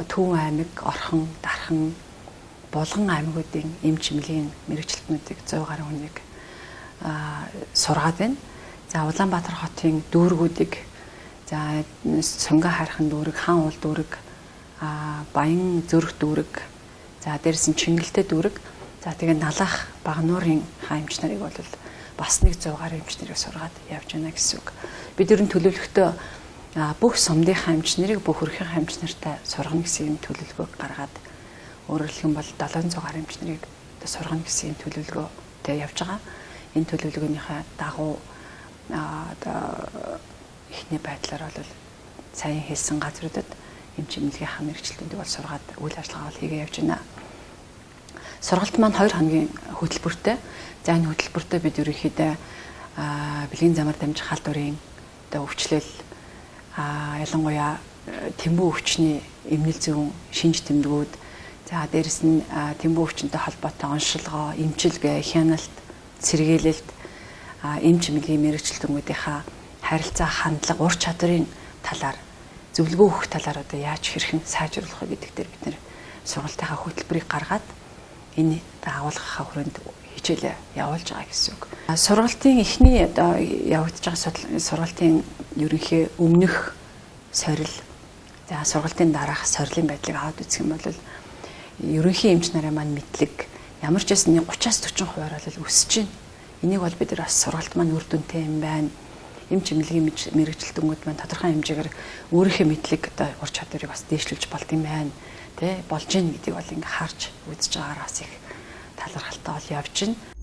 Төв аймаг, Орхон, Дархан, Булган аймагуудын эмч эмнэлгийн мэргэжилтнүүдийг 100 гаруй хүнийг сургаад байна. За, Улаанбаатар хотын дүүргүүдийг, за, Сунга хайрхан дүүрэг, Хаан уул дүүрэг, Баян зүрх дүүрэг, за, дээрээс нь Чингэлтэй дүүрэг, за, тэгээ Налах Багануурын хаан эмч нарыг бол бас нэг 100 гаруй эмч нарыг сургаад явж байна гэсэн үг. Бид ер нь төлөвлөгтөө бүх сумдынхаа эмч нарыг бүх өрхийн эмч нартай сургана гэсэн юм төлөвлөгөөг гаргаад, өөрөөр хэлэх юм бол 700 гаруй эмч нарыг сургана гэсэн юм төлөвлөгөөтэй явж байгаа. Энэ төлөвлөгөөнийхөө дагуу одоо эхний байдлаар бол сайн хэлсэн газруудад эмч эмнэлгийнхаа мэргэжилтнүүдийг бол сургаад үйл ажиллагаа бол хийгээ явж байна. Сургалт маань 2 хоногийн хөтөлбөртэй. За, энэ хөтөлбөртөө бид ерөнхийдөө бэлгийн замаар дамжих халдварын одоо өвчлөл, ялангуяа тэмбүү өвчний эмнэл зүйн шинж тэмдгүүд, за, дээрэс нь тэмбүү өвчнөд холбоотой оншилгоо, эмчилгээ, хяналт, сэргийлэлт, эмч эмнэлгийн мэргэжилтэнгүүдийнхаа харилцаа, хандлага, ур чадварын талаар, зөвлөгөө өгөх талаар одоо яаж хэрхэн сайжруулах вэ гэдэг дээр бид нэр сургалтынхаа хөтөлбөрийг гаргаад энэ агуулгынхаа хүрээнд хичээлээ явуулж байгаа гэсэн үг. Сургалтын эхний одоо явагдаж байгаа сургалтын ерөнхий өмнөх сорил, за, сургалтын дараах сорилын байдлыг аваад үзэх юм бол ерөнхий эмч нарын маань мэдлэг ямар ч байсан 30-аас 40%-аар бол өсөж байна. Энийг бол бид нар бас сургалт маань үр дүнтэй юм байна. Эмч эмнэлгийн мэргэжилтэнгүүд маань тодорхой хэмжээгээр өөрийнхөө мэдлэг, одоо ур чадварыг бас дээшлүүлж болд юм байна. Тэ болж гин гэдгийг бол ингээ харж үзэж байгаагаар бас их талархалтай бол явж байна.